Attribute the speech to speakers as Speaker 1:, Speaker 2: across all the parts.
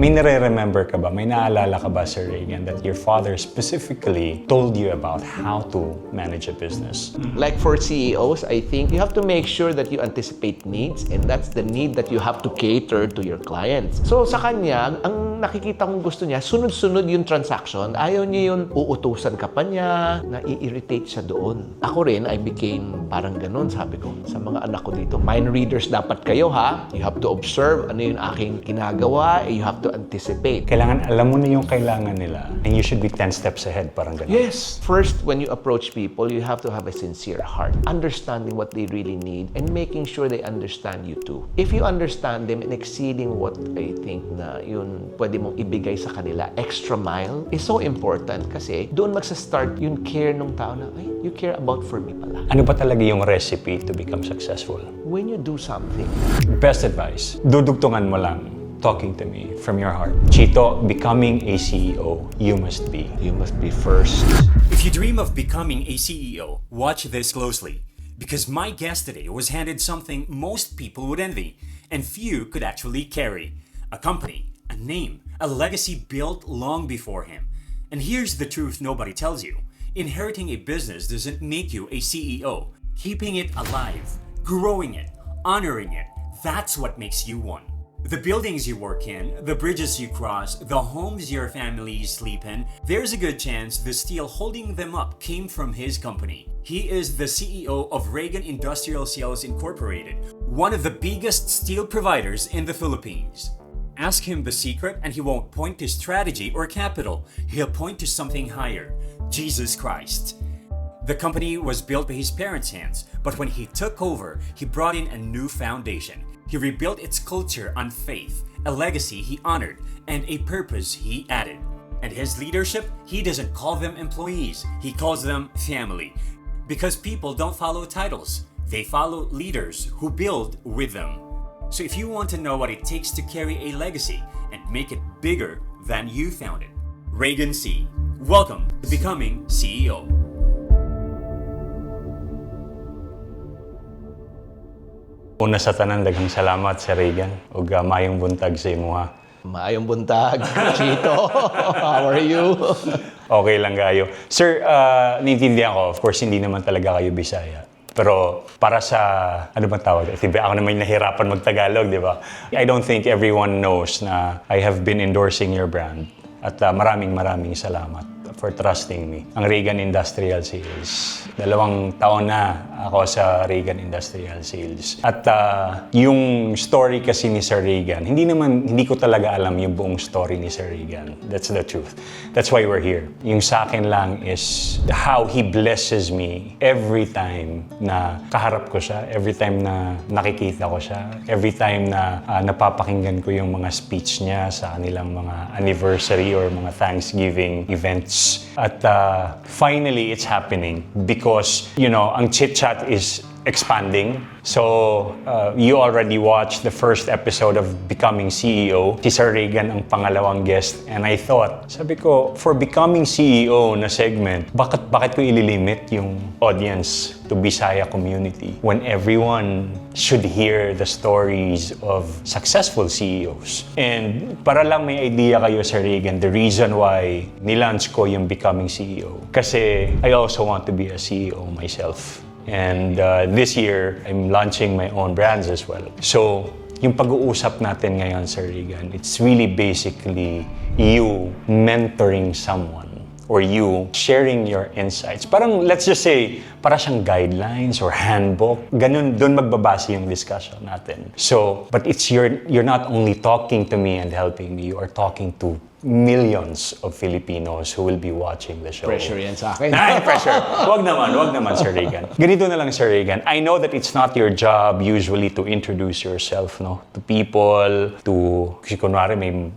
Speaker 1: May nare-remember ka ba? May naalala ka ba, Sir Regan, that your father specifically told you about how to manage a business?
Speaker 2: Like for CEOs, I think you have to make sure that you anticipate needs, and that's the need that you have to cater to your clients. So sa kanya, ang nakikita kong gusto niya, sunod-sunod yung transaction. Ayaw niya yun, uutusan ka pa niya, nai-irritate siya doon. Ako rin, I became parang ganun, sabi ko, sa mga anak ko dito. Mind readers dapat kayo, ha? You have to observe ano yung aking ginagawa, you have to anticipate.
Speaker 1: Kailangan alam mo na yung kailangan nila and you should be 10 steps ahead, parang ganun.
Speaker 2: Yes. First, when you approach people, you have to have a sincere heart. Understanding what they really need and making sure they understand you too. If you understand them and exceeding what I think na yun pwede mong ibigay sa kanila, extra mile, is so important kasi doon magsa-start yung care ng tao na, ay, you care about for me pala.
Speaker 1: Ano ba talaga yung recipe to become successful?
Speaker 2: When you do something,
Speaker 1: Best advice, dudugtungan mo lang, talking to me from your heart. Chito, becoming a CEO, you must be
Speaker 2: first.
Speaker 3: If you dream of becoming a CEO, watch this closely. Because my guest today was handed something most people would envy, and few could actually carry. A company, a name, a legacy built long before him. And here's the truth nobody tells you. Inheriting a business doesn't make you a CEO. Keeping it alive, growing it, honoring it, that's what makes you one. The buildings you work in, the bridges you cross, the homes your family sleep in, there's a good chance the steel holding them up came from his company. He is the CEO of Reagan Industrial Sales Incorporated, one of the biggest steel providers in the Philippines. Ask him the secret and he won't point to strategy or capital. He'll point to something higher, Jesus Christ. The company was built by his parents' hands, but when he took over, he brought in a new foundation. He rebuilt its culture on faith, a legacy he honored, and a purpose he added. And his leadership, he doesn't call them employees, he calls them family. Because people don't follow titles, they follow leaders who build with them. So if you want to know what it takes to carry a legacy and make it bigger than you found it, Reagan C. Welcome to Becoming CEO.
Speaker 1: Una sa tanan, daghang salamat, Sir Regan, ug mayong buntag sa imo ha.
Speaker 2: Maayong buntag, Chito. How are you?
Speaker 1: Okay lang kayo. Sir, naiintindihan ko, of course, hindi naman talaga kayo Bisaya. Pero para sa, ano bang tawag? Diba, ako naman nahirapan mag-Tagalog, di ba? I don't think everyone knows na I have been endorsing your brand. At maraming salamat for trusting me. Ang Reagan Industrial Sales. 2 taon na ako sa Reagan Industrial Sales. At yung story kasi ni Sir Reagan, hindi ko talaga alam yung buong story ni Sir Reagan. That's the truth. That's why we're here. Yung sa akin lang is how he blesses me every time na kaharap ko siya, every time na nakikita ko siya, every time na napapakinggan ko yung mga speech niya sa kanilang mga anniversary or mga Thanksgiving events. At finally, it's happening because, you know, ang chit-chat is expanding. So, you already watched the first episode of Becoming CEO. Si Sir Regan ang pangalawang guest. And I thought, sabi ko, for Becoming CEO na segment, bakit ko ililimit yung audience to Bisaya community when everyone should hear the stories of successful CEOs? And para lang may idea kayo, Sir Regan, the reason why nilaunch ko yung Becoming CEO. Kasi I also want to be a CEO myself. And this year, I'm launching my own brands as well. So, yung pag-uusap natin ngayon, Sir Regan, it's really basically you mentoring someone or you sharing your insights. Parang, let's just say, para siyang guidelines or handbook. Ganun, doon magbabase yung discussion natin. So, but it's you're not only talking to me and helping me, you are talking to millions of Filipinos who will be watching the show.
Speaker 2: Pressure yan sa akin.
Speaker 1: Ay, pressure. Wag naman, Sir Regan. Ganito na lang, Sir Regan. I know that it's not your job usually to introduce yourself, no? To people, kasi kunwari may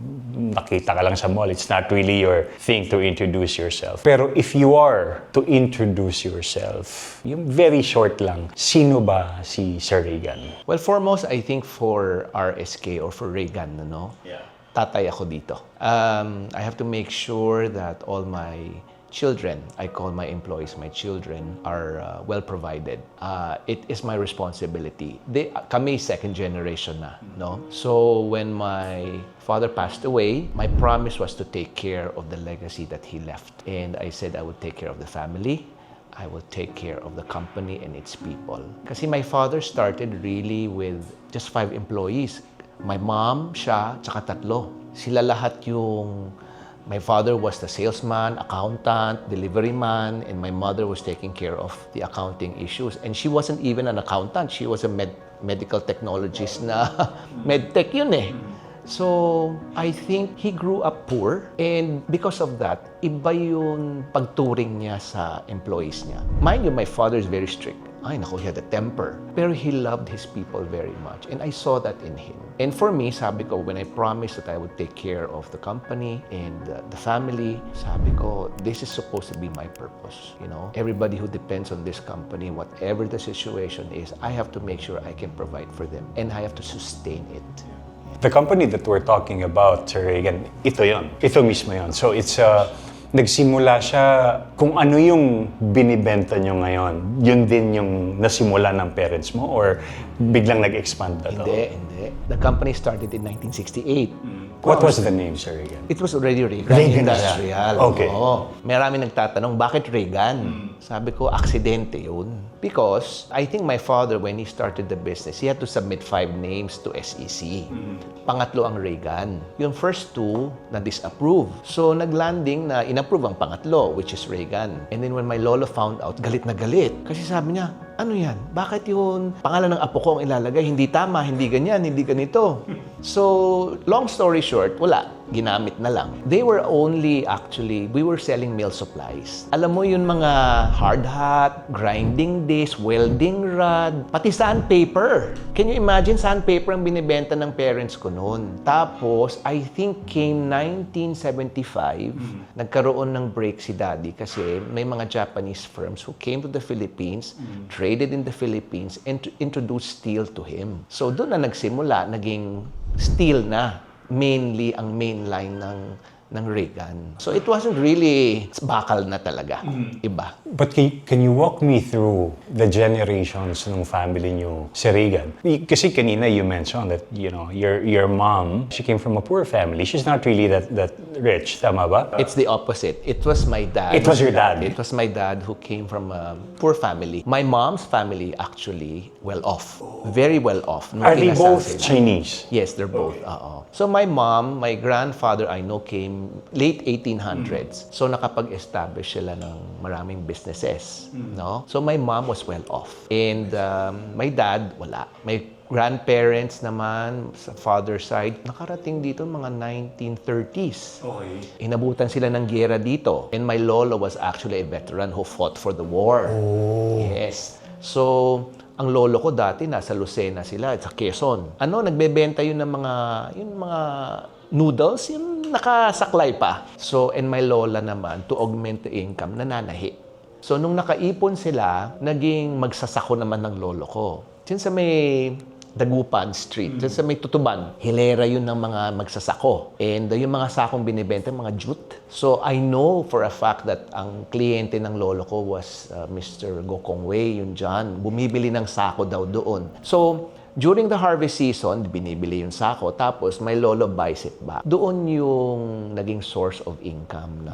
Speaker 1: nakita ka lang sa mall, it's not really your thing to introduce yourself. Pero if you are to introduce yourself, yung very short lang, sino ba si Sir Regan?
Speaker 2: Well, foremost, I think for RSK or for Reagan, no?
Speaker 1: Yeah.
Speaker 2: Tatay ako dito. I have to make sure that all my children, I call my employees my children, are well provided. It is my responsibility. Kami second generation na, no? So when my father passed away, my promise was to take care of the legacy that he left. And I said I would take care of the family, I will take care of the company and its people. Kasi my father started really with just 5 employees. My mom, siya, tsaka 3. Sila lahat yung... My father was the salesman, accountant, delivery man, and my mother was taking care of the accounting issues. And she wasn't even an accountant. She was a medical technologist na medtech yun eh. So, I think he grew up poor, and because of that, iba yung pagturing niya sa employees niya. Mind you, my father is very strict. Ay, naku, he had a temper. Pero he loved his people very much, and I saw that in him. And for me, sabi ko, when I promised that I would take care of the company and the family, sabi ko, this is supposed to be my purpose. You know, everybody who depends on this company, whatever the situation is, I have to make sure I can provide for them, and I have to sustain it.
Speaker 1: The company that we're talking about, Sir Regan, ito yon. Ito mismo yon. So it's nagsimula siya, kung ano yung binibenta nyo ngayon, yun din yung nasimula ng parents mo or biglang nag-expand na to?
Speaker 2: Hindi. The company started in 1968.
Speaker 1: What was the name, Sir Regan?
Speaker 2: It was already Regan
Speaker 1: Regan
Speaker 2: Industrial.
Speaker 1: Okay.
Speaker 2: Oo. Marami nagtatanong, bakit Regan? Sabi ko, aksidente yun. Because I think my father, when he started the business, he had to submit 5 names to SEC. Pangatlo ang Regan. Yung first 2, na-disapprove. So, naglanding na inapprove ang pangatlo, which is Regan. And then when my lolo found out, galit na galit. Kasi sabi niya, ano yan? Bakit yung pangalan ng apo ko ang ilalagay? Hindi tama, hindi ganyan, hindi ganito. So, long story short, wala. Ginamit na lang. They were only actually, we were selling mill supplies. Alam mo yung mga hard hat, grinding disc, welding rod, pati sandpaper. Can you imagine sandpaper ang binibenta ng parents ko noon? Tapos, I think came 1975, nagkaroon ng break si Daddy kasi may mga Japanese firms who came to the Philippines, traded in the Philippines, and introduced steel to him. So, doon na nagsimula, naging steel na. Mainly ang main line ng Regan. So it wasn't really bakal na talaga. Iba.
Speaker 1: But can you walk me through the generations ng family niyo si Regan? Kasi kanina you mentioned that, you know, your mom, she came from a poor family. She's not really that rich, tama ba?
Speaker 2: It's the opposite. It was my dad.
Speaker 1: It was your dad?
Speaker 2: It was my dad who came from a poor family. My mom's family actually well off. Very well off.
Speaker 1: Are they
Speaker 2: Multinational
Speaker 1: both
Speaker 2: sila.
Speaker 1: Chinese?
Speaker 2: Yes, they're both. So my mom, my grandfather I know came late 1800s. So nakapag-establish sila ng maraming businesses, no? So my mom was well off. And my dad, wala. My grandparents naman sa father's side, nakarating dito mga 1930s.
Speaker 3: Okay.
Speaker 2: Inabutan sila ng giyera dito. And my lolo was actually a veteran who fought for the war. Yes. So, ang lolo ko dati nasa Lucena sila, sa Quezon. Nagbebenta yun ng mga noodles, yung nakasaklay pa. So, and my lola naman, to augment the income, nananahi. So, nung nakaipon sila, naging magsasako naman ng lolo ko. Diyan sa may Dagupan Street, diyan sa may Tutuban, hilera yun ng mga magsasako. And yung mga sakong binibenta, mga jute. So, I know for a fact that ang kliyente ng lolo ko was Mr. Gokong Wei, yun dyan. Bumibili ng sako daw doon. So, during the harvest season, binibili yung sako, tapos my lolo buys it back. Doon yung naging source of income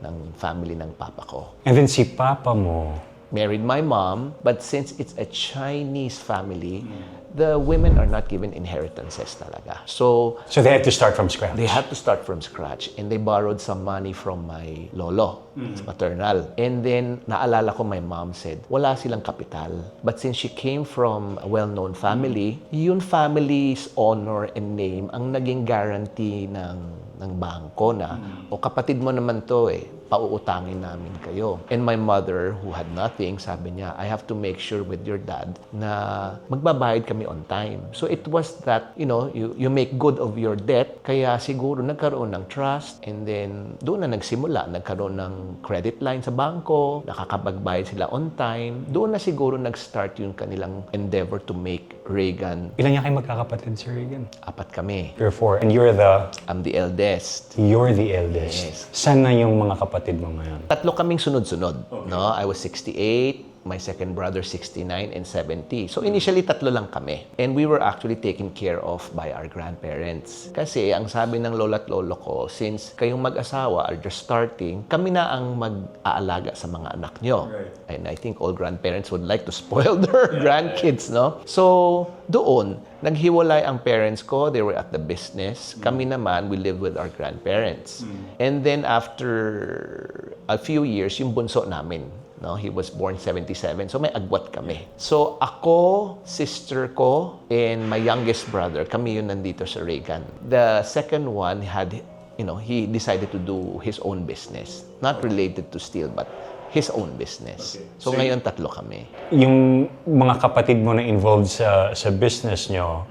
Speaker 2: ng family ng papa ko.
Speaker 1: And then si papa mo,
Speaker 2: Married my mom, but since it's a Chinese family, the women are not given inheritances talaga. So
Speaker 1: they had to start from scratch.
Speaker 2: they had to start from scratch, and they borrowed some money from my lolo, it's maternal. And then, naalala ko, my mom said, wala silang kapital. But since she came from a well-known family, yung family's honor and name ang naging guarantee ng bangko na, o kapatid mo naman to pauutangin namin kayo. And my mother, who had nothing, sabi niya, I have to make sure with your dad na magbabayad kami on time. So it was that, you make good of your debt, kaya siguro nagkaroon ng trust, and then doon na nagsimula, nagkaroon ng ng credit line sa bangko, nakakapagbayad sila on time. Doon na siguro nag-start yung kanilang endeavor to make Reagan.
Speaker 1: Ilan niya kayo magkakapatid, Sir Regan?
Speaker 2: 4 kami.
Speaker 1: You're 4. And you're the
Speaker 2: I'm the eldest.
Speaker 1: eldest.
Speaker 2: Yes.
Speaker 1: Saan na yung mga kapatid mo ngayon?
Speaker 2: 3 kaming sunod-sunod. No? I was 68, my second brother 69 and 70. So initially 3 lang kami. And we were actually taken care of by our grandparents. Kasi ang sabi ng lola at lolo ko, since kayong mag-asawa are just starting, kami na ang mag-aalaga sa mga anak nyo. And I think all grandparents would like to spoil their grandkids, no? So doon, naghiwalay ang parents ko. They were at the business. Kami naman, we live with our grandparents. And then after a few years, yung bunso namin, no, he was born 77. So may agwat kami. So ako, sister ko, and my youngest brother, kami yun nandito sa Reagan. The second one had, he decided to do his own business. Not related to steel, but his own business. So ngayon 3 kami.
Speaker 1: Yung mga kapatid mo na involved sa business nyo,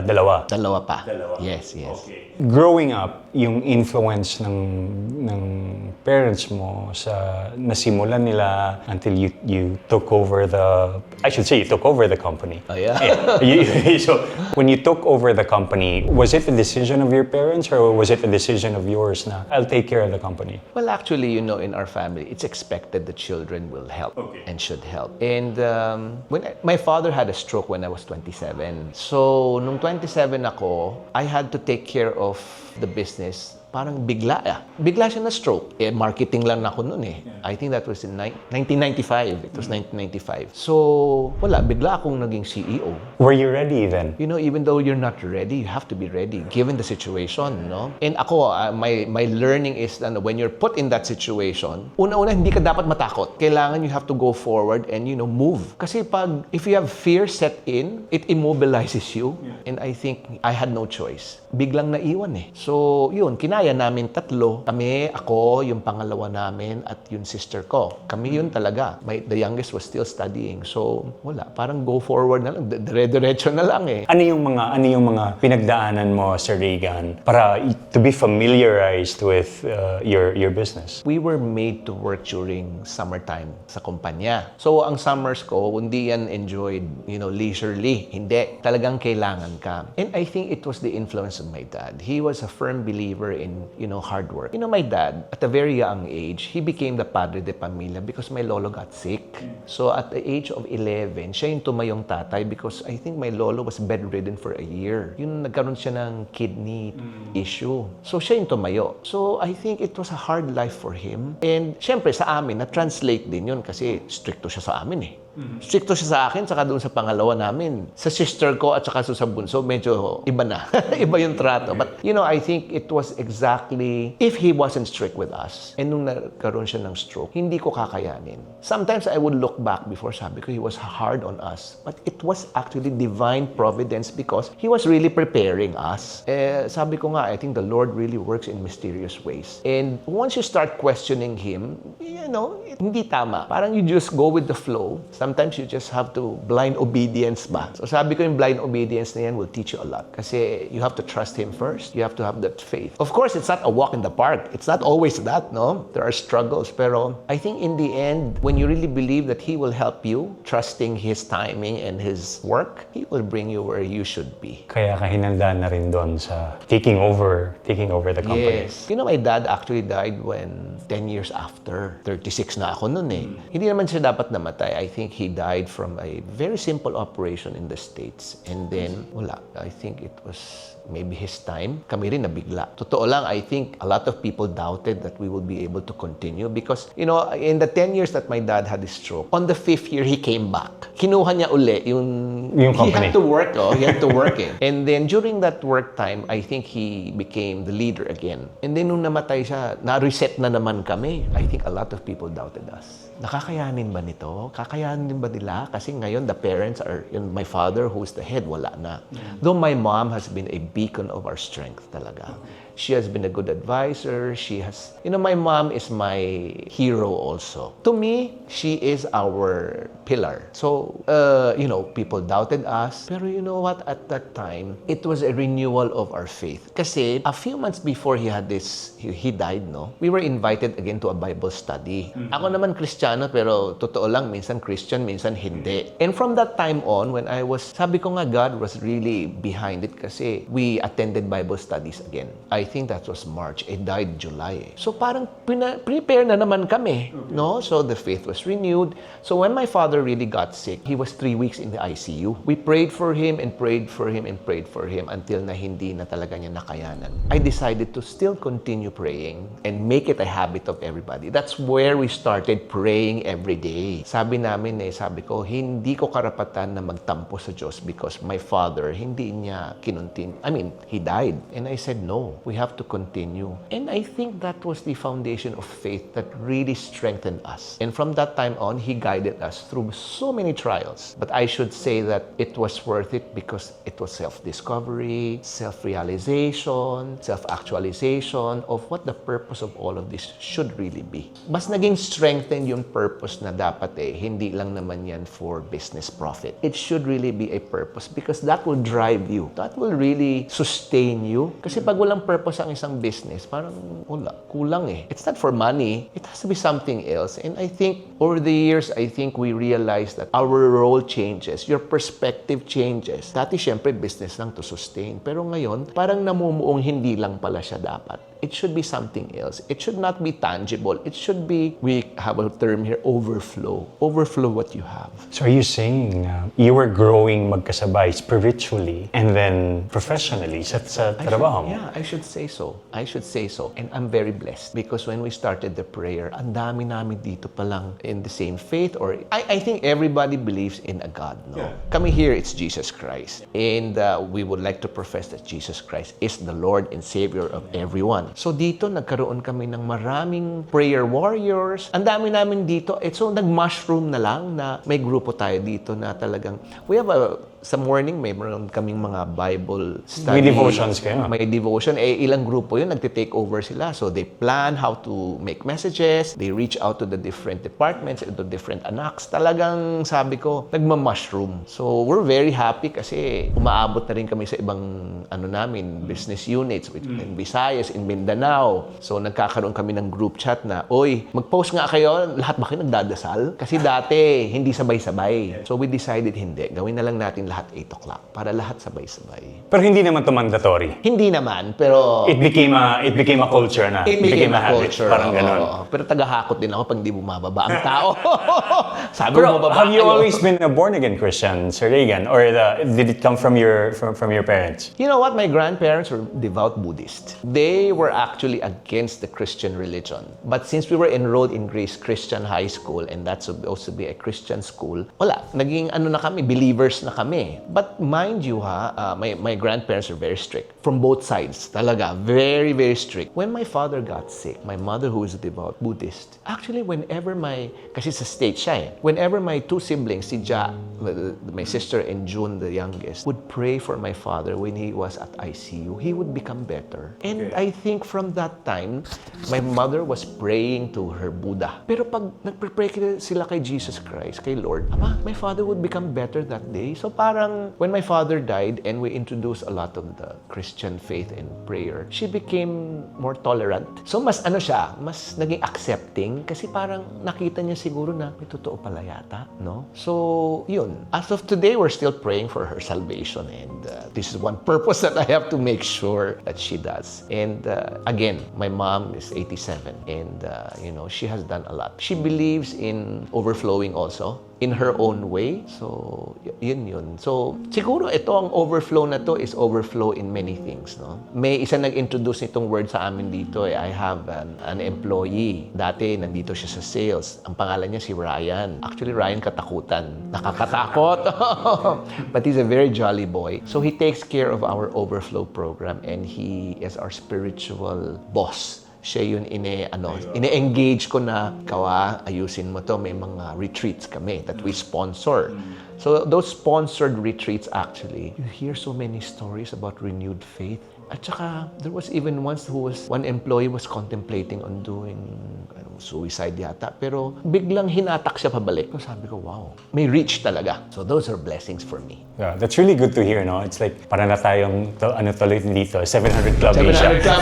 Speaker 1: dalawa.
Speaker 2: Dalawa pa. Yes.
Speaker 1: Growing up, yung influence ng parents mo sa nasimulan nila until you took over you took over the company.
Speaker 2: Oh, yeah?
Speaker 1: So, when you took over the company, was it a decision of your parents or was it a decision of yours na, I'll take care of the company?
Speaker 2: Well, actually, in our family, it's expected that children will help and should help. And my father had a stroke when I was 27. So, nung 27 ako, I had to take care of the business. Parang bigla siya na stroke. Marketing lang ako noon eh. I think that was in 1995. It was 1995. So, bigla akong naging CEO.
Speaker 1: Were you ready then?
Speaker 2: Even though you're not ready, you have to be ready given the situation, no? And ako, my learning is that when you're put in that situation, una-una hindi ka dapat matakot. Kailangan you have to go forward and move. Kasi if you have fear set in, it immobilizes you. And I think I had no choice. Biglang naiwan eh. So, yun, kinaya namin 3. Kami, ako, yung pangalawa namin, at yung sister ko. Kami yun talaga. The youngest was still studying. So, parang go forward na lang. Dire-diretso na lang eh.
Speaker 1: Ano yung mga pinagdaanan mo sa Reagan para to be familiarized with your business?
Speaker 2: We were made to work during summertime sa kumpanya. So, ang summers ko, hindi yan enjoyed, leisurely. Hindi. Talagang kailangan ka. And I think it was the influence of my dad. He was a firm believer in, hard work. My dad, at a very young age, he became the padre de familia because my lolo got sick. So, at the age of 11, siya yung tumayong tatay because I think my lolo was bedridden for a year. Nagkaroon siya ng kidney issue. So, siya yung tumayo. So, I think it was a hard life for him. And, syempre, sa amin, na-translate din yun kasi stricto siya sa amin eh. Stricto siya sa akin, saka doon sa pangalawa namin. Sa sister ko at saka sa bunso, medyo iba na. Iba yung trato. But, I think it was exactly, if he wasn't strict with us, and nung nagkaroon siya ng stroke, hindi ko kakayanin. Sometimes I would look back before, sabi ko, he was hard on us. But it was actually divine providence because he was really preparing us. Sabi ko nga, I think the Lord really works in mysterious ways. And once you start questioning Him, hindi tama. Parang you just go with the flow. Sometimes you just have to blind obedience ba. So sabi ko yung blind obedience na yan will teach you a lot. Kasi you have to trust Him first. You have to have that faith. Of course, it's not a walk in the park. It's not always that, no? There are struggles. Pero I think in the end, when you really believe that He will help you, trusting His timing and His work, He will bring you where you should be.
Speaker 1: Kaya ka hinanda na rin doon sa taking over the company.
Speaker 2: Yes. My dad actually died when 10 years after. 36 na ako noon eh. Hindi naman siya dapat namatay. I think he died from a very simple operation in the States. And then, I think it was maybe his time. Kami rin nabigla. Totoo lang, I think a lot of people doubted that we would be able to continue because, in the 10 years that my dad had his stroke, on the 5th year, he came back. Kinuha niya uli yung
Speaker 1: company.
Speaker 2: He had to work, He had to work eh. And then during that work time, I think he became the leader again. And then nung namatay siya, na-reset na naman kami. I think a lot of people doubted us. Nakakayanin ba nito? Kakayanin ba nila? Kasi ngayon, the parents are, my father, who's the head, wala na. Though my mom has been a beacon of our strength talaga. She has been a good advisor. She has, my mom is my hero also. To me, she is our pillar. So, people doubted us. Pero you know what? At that time, it was a renewal of our faith. Kasi a few months before he died, no? We were invited again to a Bible study. Ako naman Kristiyano, pero totoo lang, minsan Christian, minsan hindi. And from that time on, when sabi ko nga, God was really behind it kasi we attended Bible studies again. I think that was March. It died July. So parang prepare na naman kami, no? So the faith was renewed. So when my father really got sick, he was 3 weeks in the ICU. We prayed for him and prayed for him and prayed for him until na hindi na talaga niya nakayanan. I decided to still continue praying and make it a habit of everybody. That's where we started praying every day. Sabi ko, hindi ko karapatan na magtampo sa Diyos because my father, hindi niya he died. And I said, no, we have to continue. And I think that was the foundation of faith that really strengthened us. And from that time on, he guided us through so many trials. But I should say that it was worth it because it was self-discovery, self-realization, self-actualization of what the purpose of all of this should really be. Mas naging strengthened yung purpose na dapat hindi lang naman yan for business profit. It should really be a purpose because that will drive you. That will really sustain you. Kasi pag walang purpose ang isang business, parang wala, kulang eh. It's not for money. It has to be something else. And I think over the years, we realized that our role changes. Your perspective changes. Dati, syempre, business lang to sustain. Pero ngayon, parang namumuong hindi lang pala siya dapat. It should be something else. It should not be tangible. It should be, we have a term here, overflow. Overflow what you have.
Speaker 1: So are you saying you were growing magkasabay spiritually and then professionally sa trabaho mo?
Speaker 2: Yeah, I should say so. And I'm very blessed because when we started the prayer, ang dami namin dito palang in the same faith or I think everybody believes in a God, no? Yeah. Kami here, it's Jesus Christ. And we would like to profess that Jesus Christ is the Lord and Savior of everyone. So dito, nagkaroon kami ng maraming prayer warriors. Ang dami namin dito. So nag-mushroom na lang na may grupo tayo dito na talagang, we have sa morning, mayroon kaming mga Bible study.
Speaker 1: May devotions kayo.
Speaker 2: May devotion. Ilang grupo yun, nagtitake over sila. So they plan how to make messages. They reach out to the different departments and to different anaks. Talagang, sabi ko, nagma-mushroom. So we're very happy kasi umaabot na rin kami sa ibang business units in Visayas, in Mindanao. So nagkakaroon kami ng group chat na, oy, mag-post nga kayo, lahat ba kayo nagdadasal? Kasi dati, hindi sabay-sabay. So we decided hindi. Gawin na lang natin lahat 8 o'clock para lahat sabay-sabay.
Speaker 1: Pero hindi naman to mandatory.
Speaker 2: Hindi naman, pero
Speaker 1: It became a culture na.
Speaker 2: it became a
Speaker 1: habit.
Speaker 2: culture.
Speaker 1: Parang
Speaker 2: Oo,
Speaker 1: ganun.
Speaker 2: oo. Pero tagahakot din ako pag di bumababa ang tao. Sabi
Speaker 1: Pero
Speaker 2: mo, baba
Speaker 1: have you
Speaker 2: kayo.
Speaker 1: always been a born-again Christian, Sir Reagan? Or did it come from your parents?
Speaker 2: You know what? My grandparents were devout Buddhist. They were actually against the Christian religion. But since we were enrolled in Grace Christian High School, and that's supposed to be a Christian school, wala. Naging na kami, believers na kami. But mind you my grandparents are very strict. From both sides, talaga. Very, very strict. When my father got sick, my mother, who is a devout Buddhist, actually kasi sa state siya whenever my 2 siblings, si Ja, my sister, and June, the youngest, would pray for my father when he was at ICU, he would become better. And I think from that time, my mother was praying to her Buddha. Pero pag nagpre-pray sila kay Jesus Christ, kay Lord, my father would become better that day. So parang when my father died and we introduced a lot of the Christian faith and prayer, she became more tolerant. So mas naging accepting kasi parang nakita niya siguro na may totoo pala yata, no? So, yun. As of today, we're still praying for her salvation and this is one purpose that I have to make sure that she does. And again, my mom is 87 and she has done a lot. She believes in overflowing also in her own way. So, yun. So, siguro ito ang overflow na to is overflow in many things, no? May isa nag-introduce nitong word sa amin dito I have an employee. Dati, nandito siya sa sales. Ang pangalan niya si Ryan. Actually, Ryan katakutan. Nakakatakot. But he's a very jolly boy. So, he takes care of our overflow program and he is our spiritual boss. Siya yun ine-engage ko na, Kawa, ayusin mo to, may mga retreats kami that we sponsor. So those sponsored retreats actually, you hear so many stories about renewed faith. At saka, there was even one employee was contemplating on doing suicide yata. Pero biglang hinatak siya pabalik. So sabi ko, wow, may reach talaga. So those are blessings for me.
Speaker 1: Yeah, that's really good to hear, no? It's like, para na tayong, tuloy dito, 700 Club Asia.
Speaker 2: 700 Club,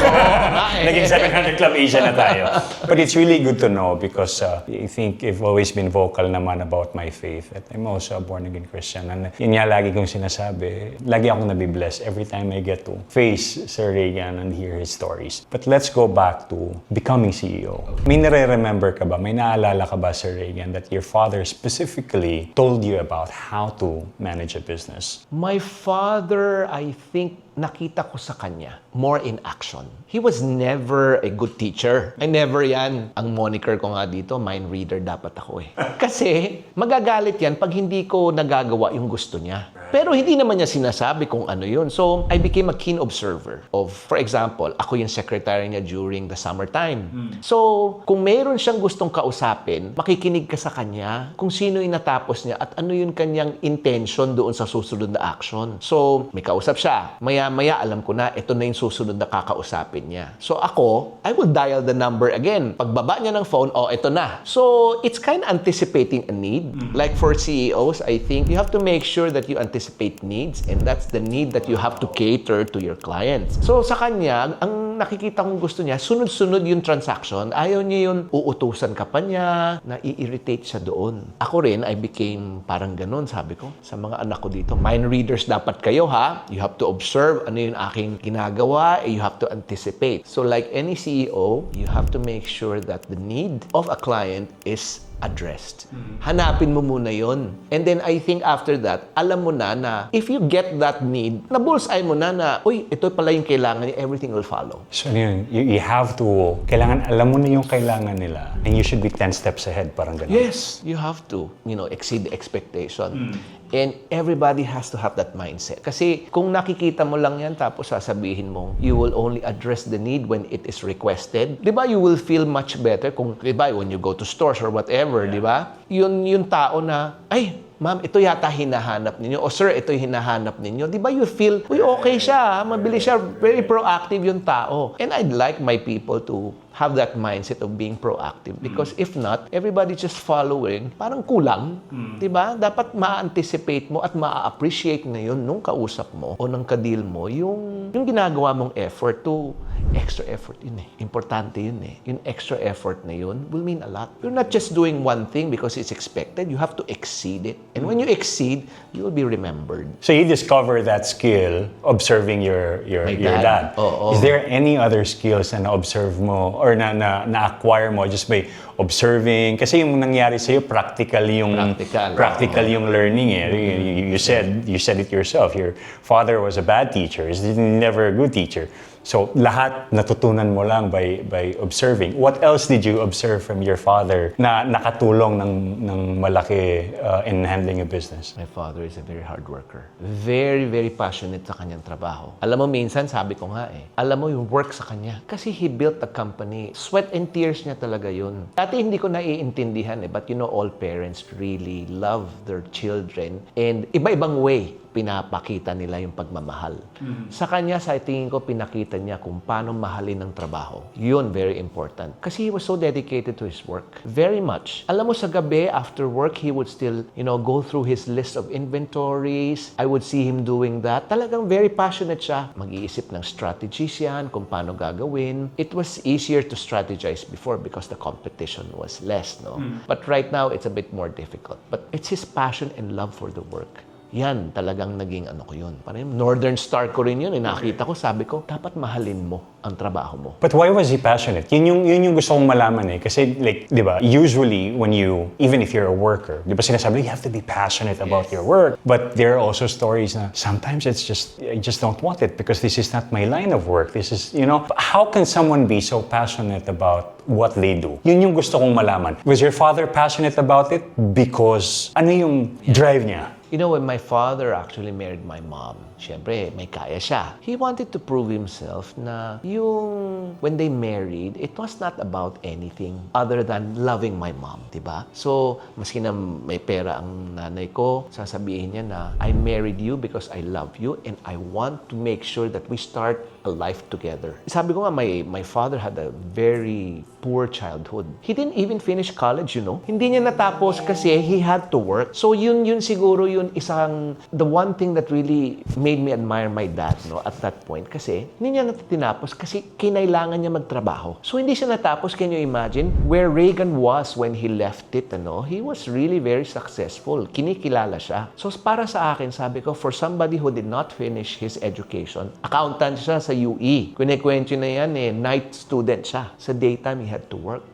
Speaker 1: Naging 700 Club Asia na tayo. But it's really good to know because I think I've always been vocal naman about my faith. That I'm also a born-again Christian. And yun nga lagi kong sinasabi, lagi akong nabibless every time I get to face Sir Reagan and hear his stories. But let's go back to becoming CEO. May nare-remember ka ba, may naalala ka ba, Sir Reagan, that your father specifically told you about how to manage a business?
Speaker 2: My father, I think, nakita ko sa kanya more in action. He was never a good teacher. Ay, never yan. Ang moniker ko nga dito, mind reader dapat ako eh. Kasi magagalit yan pag hindi ko nagagawa yung gusto niya. Pero hindi naman niya sinasabi kung ano yun. So, I became a keen observer of, for example, ako yung secretary niya during the summertime. So, kung mayroon siyang gustong kausapin, makikinig ka sa kanya kung sino yung natapos niya at ano yung kanyang intention doon sa susunod na action. So, may kausap siya. Maya-maya, alam ko na, ito na yung susunod na kakausapin niya. So, ako, I will dial the number again. Pagbaba niya ng phone, ito na. So, it's kind of anticipating a need. Like for CEOs, I think you have to make sure that you anticipate needs, and that's the need that you have to cater to your clients. So sa kanya, ang nakikita kong gusto niya, sunod-sunod yung transaction. Ayaw niya yun, uutusan ka pa niya, na-irritate siya doon. Ako rin, I became parang ganun, sabi ko, sa mga anak ko dito. Mind readers dapat kayo, ha? You have to observe ano yung aking ginagawa, you have to anticipate. So like any CEO, you have to make sure that the need of a client is addressed. Hanapin mo muna yon. And then I think after that, alam mo na if you get that need, na-bullseye mo na, uy, ito pala yung kailangan niya, everything will follow.
Speaker 1: So yun, you have to, kailangan alam mo na yung kailangan nila and you should be 10 steps ahead, parang ganun.
Speaker 2: Yes, you have to, exceed the expectation. And everybody has to have that mindset. Kasi kung nakikita mo lang yan tapos sasabihin mo, you will only address the need when it is requested. Di ba? You will feel much better kung, di ba, when you go to stores or whatever, di ba? Yung tao na, ay, ma'am, ito yata hinahanap ninyo. O sir, ito yung hinahanap ninyo. Di ba you feel, uy, okay siya, mabilis siya, very proactive yung tao. And I'd like my people to have that mindset of being proactive. Because if not, everybody just following, parang kulang. Diba? Dapat ma-anticipate mo at ma-appreciate ngayon nung kausap mo o nung kadil mo yung ginagawa mong effort to extra effort yun eh. Importante yun eh. Yung extra effort na yun will mean a lot. You're not just doing one thing because it's expected. You have to exceed it. And when you exceed, you will be remembered.
Speaker 1: So you discover that skill observing your dad.
Speaker 2: Oo.
Speaker 1: Is there any other skills na na-observe mo or na-acquire mo just by observing? Kasi yung nangyari sa'yo, practical yung learning eh. You said it yourself. Your father was a bad teacher. He's never a good teacher. So, lahat natutunan mo lang by observing. What else did you observe from your father na nakatulong ng malaki in handling a business?
Speaker 2: My father is a very hard worker. Very, very passionate sa kanyang trabaho. Alam mo, minsan, sabi ko nga alam mo yung work sa kanya. Kasi he built a company. Sweat and tears niya talaga yun. Dati hindi ko naiintindihan but all parents really love their children and iba-ibang way pinapakita nila yung pagmamahal. Sa kanya, sa tingin ko, pinakita niya kung paano mahalin ng trabaho. Yun, very important. Kasi he was so dedicated to his work. Very much. Alam mo, sa gabi, after work, he would still, go through his list of inventories. I would see him doing that. Talagang very passionate siya. Mag-iisip ng strategies yan, kung paano gagawin. It was easier to strategize before because the competition was less, no? But right now, it's a bit more difficult. But it's his passion and love for the work. Yan, talagang naging ko yun. Parang Northern Star ko rin yun. Nakita ko, sabi ko, dapat mahalin mo ang trabaho mo.
Speaker 1: But why was he passionate? Yun yung gusto kong malaman eh. Kasi like, di ba, usually even if you're a worker, di ba sinasabi, you have to be passionate about your work. But there are also stories na sometimes it's just, I just don't want it because this is not my line of work. This is, how can someone be so passionate about what they do? Yun yung gusto kong malaman. Was your father passionate about it? Because ano yung drive niya?
Speaker 2: When my father actually married my mom, syempre, may kaya siya. He wanted to prove himself na when they married, it was not about anything other than loving my mom, diba? So, maski na may pera ang nanay ko, sasabihin niya na, I married you because I love you and I want to make sure that we start a life together. Sabi ko nga, my father had a very poor childhood. He didn't even finish college, you know. Hindi niya natapos kasi he had to work. So yun siguro yun the one thing that really made me admire my dad, no, at that point. Kasi hindi niya tinapos kasi kinailangan niya magtrabaho. So hindi siya natapos. Can you imagine where Reagan was when he left it, ano? He was really very successful. Kinikilala siya. So para sa akin, sabi ko, for somebody who did not finish his education, accountant siya sa UE. Kunikwento na yan night student siya. Sa daytime, he had to work.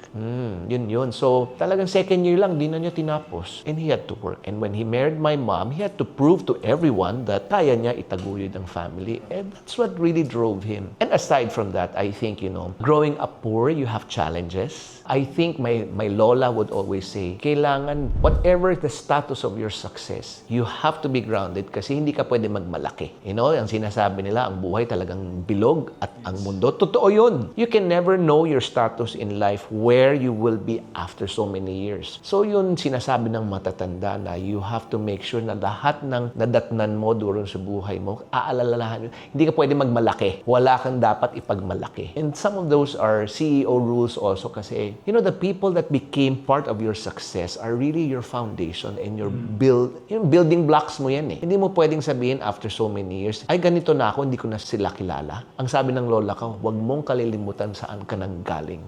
Speaker 2: Yun. So, talagang second year lang, di na niya tinapos. And he had to work. And when he married my mom, he had to prove to everyone that kaya niya itaguyod ang family. And that's what really drove him. And aside from that, I think, growing up poor, you have challenges. I think my lola would always say, kailangan, whatever the status of your success, you have to be grounded kasi hindi ka pwede magmalaki. Ang sinasabi nila, ang buhay talagang bilog at ang mundo. Totoo yun. You can never know your status in life where you will be after so many years. So yun sinasabi ng matatanda na you have to make sure na lahat ng nadatnan mo doon sa buhay mo, aalalahan. Hindi ka pwede magmalaki. Wala kang dapat ipagmalaki. And some of those are CEO rules also kasi the people that became part of your success are really your foundation and your building blocks mo yan eh. Hindi mo pwedeng sabihin after so many years, ay ganito na ako, hindi ko na sila kilala. Ang sabi ng lola ko, huwag mong kalilimutan saan ka nanggaling.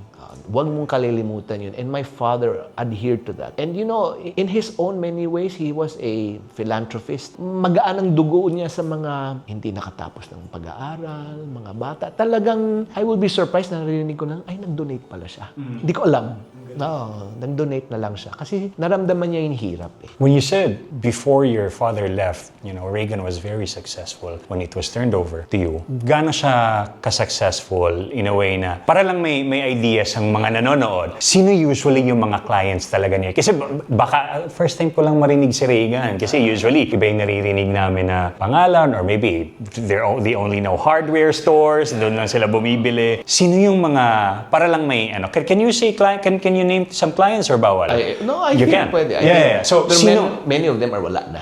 Speaker 2: Huwag mong kalilimutan yun. And my father adhered to that. And in his own many ways, he was a philanthropist. Magaan ang dugo niya sa mga hindi nakatapos ng pag-aaral, mga bata. Talagang, I will be surprised na narinig ko na, ay, nag-donate pala siya. Hindi ko alam. No, nag-donate na lang siya. Kasi naramdaman niya yung hirap eh.
Speaker 1: When you said before your father left, Reagan was very successful when it was turned over to you. Gaano siya ka-successful in a way na para lang may ideas ang mga nanonood. Sino usually yung mga clients talaga niya? Kasi baka first time ko lang marinig si Reagan. Kasi usually iba yung naririnig namin na pangalan or maybe they only know hardware stores, doon lang sila bumibili. Sino yung mga para lang may can you say client, can you name some clients or bawal?
Speaker 2: I
Speaker 1: You
Speaker 2: think
Speaker 1: can.
Speaker 2: pwede.
Speaker 1: Yeah. So,
Speaker 2: many of them are wala na.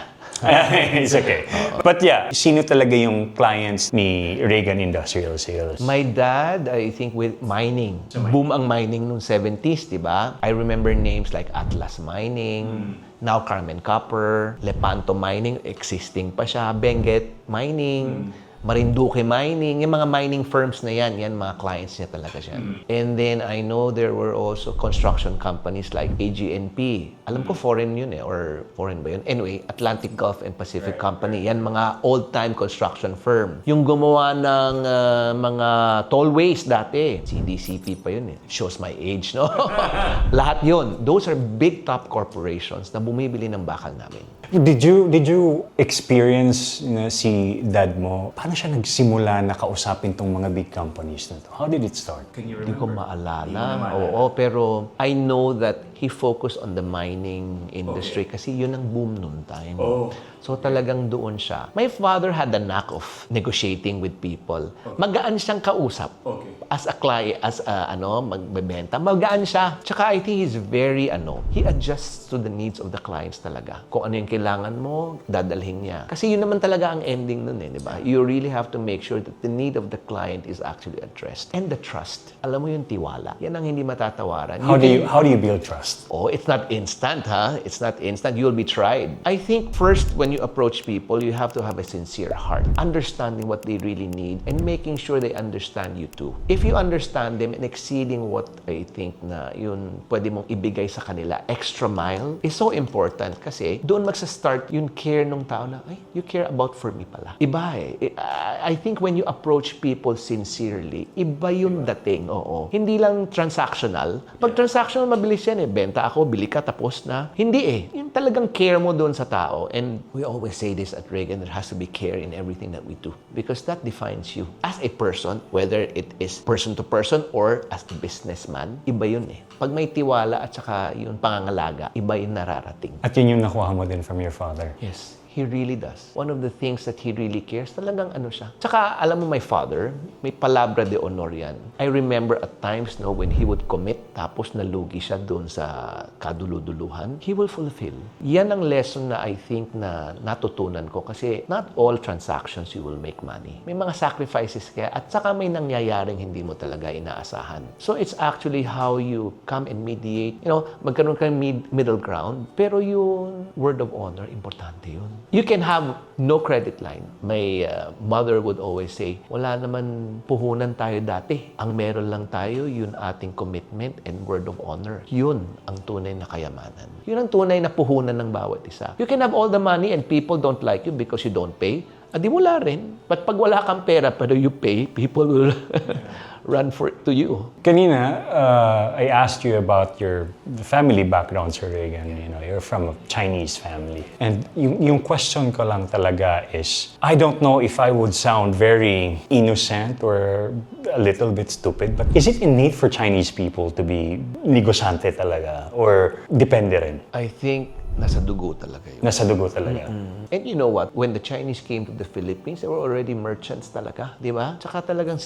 Speaker 1: It's okay. But yeah, sino talaga yung clients ni Reagan Industrial Sales?
Speaker 2: My dad, I think with mining. Boom ang mining noong 70s, di ba? I remember names like Atlas Mining, now Carmen Copper, Lepanto Mining, existing pa siya, Benguet Mining, Marinduque Mining, yung mga mining firms na yan mga clients niya talaga siya. And then I know there were also construction companies like AGNP. Alam ko foreign yun or foreign ba yun? Anyway, Atlantic Gulf and Pacific Company. Yan mga old-time construction firm. Yung gumawa ng mga tollways dati, CDCP pa yun eh. Shows my age, no? Lahat yun. Those are big top corporations na bumibili ng bakal namin.
Speaker 1: Did you experience si dad mo? Paano siya nagsimula na kausapin tong mga big companies na to? How did it start?
Speaker 2: Hindi ko maalala. Oo, pero I know that he focused on the mining industry kasi yun ang boom noon time. So talagang doon siya. My father had a knack of negotiating with people. Magaan siyang kausap. As a client, magbebenta, magaan siya. Tsaka I think he's very, he adjusts to the needs of the clients talaga. Kung ano yung kailangan mo, dadalhin niya. Kasi yun naman talaga ang ending nun di ba? You really have to make sure that the need of the client is actually addressed. And the trust. Alam mo yung tiwala. Yan ang hindi matatawaran.
Speaker 1: How do you build trust?
Speaker 2: Oh, it's not instant, It's not instant. You'll be tried. I think first, when you approach people, you have to have a sincere heart. Understanding what they really need and making sure they understand you too. If you understand them and exceeding what I think na yun pwede mong ibigay sa kanila, extra mile, is so important kasi doon magsa-start yung care ng tao na, ay, you care about for me pala. Iba I think when you approach people sincerely, iba yung dating, Hindi lang transactional. Pag transactional, mabilis yan benta ako, bili ka, tapos na. Hindi Yung talagang care mo doon sa tao. And we always say this at Reagan, there has to be care in everything that we do. Because that defines you. As a person, whether it is person to person or as a businessman, iba yun Pag may tiwala at saka yung pangangalaga, iba yung nararating.
Speaker 1: At yun yung nakuha mo din from your father?
Speaker 2: Yes. He really does. One of the things that he really cares, talagang ano siya. Tsaka, alam mo, my father, may palabra de honor yan. I remember at times, no, when he would commit, tapos nalugi siya doon sa kaduluduluhan, he will fulfill. Yan ang lesson na I think na natutunan ko kasi not all transactions you will make money. May mga sacrifices kaya at saka may nangyayaring hindi mo talaga inaasahan. So it's actually how you come and mediate. You know, magkaroon kang middle ground, pero yung word of honor, importante yun. You can have no credit line. My mother would always say, wala naman puhunan tayo dati. Ang meron lang tayo, yun ating commitment and word of honor. Yun ang tunay na kayamanan. Yun ang tunay na puhunan ng bawat isa. You can have all the money and people don't like you because you don't pay. Adi wala rin. But pag wala kang pera pero you pay, people will run to you.
Speaker 1: Kanina, I asked you about your family background, Sir Reagan. You know, you're from a Chinese family. And yung question ko lang talaga is, I don't know if I would sound very innocent or a little bit stupid, but is it innate for Chinese people to be negosante talaga? Or depende rin?
Speaker 2: I think nasa dugo talaga yun.
Speaker 1: Nasa dugo talaga.
Speaker 2: And you know what? When the Chinese came to the Philippines, they were already merchants talaga. Di ba? Tsaka talagang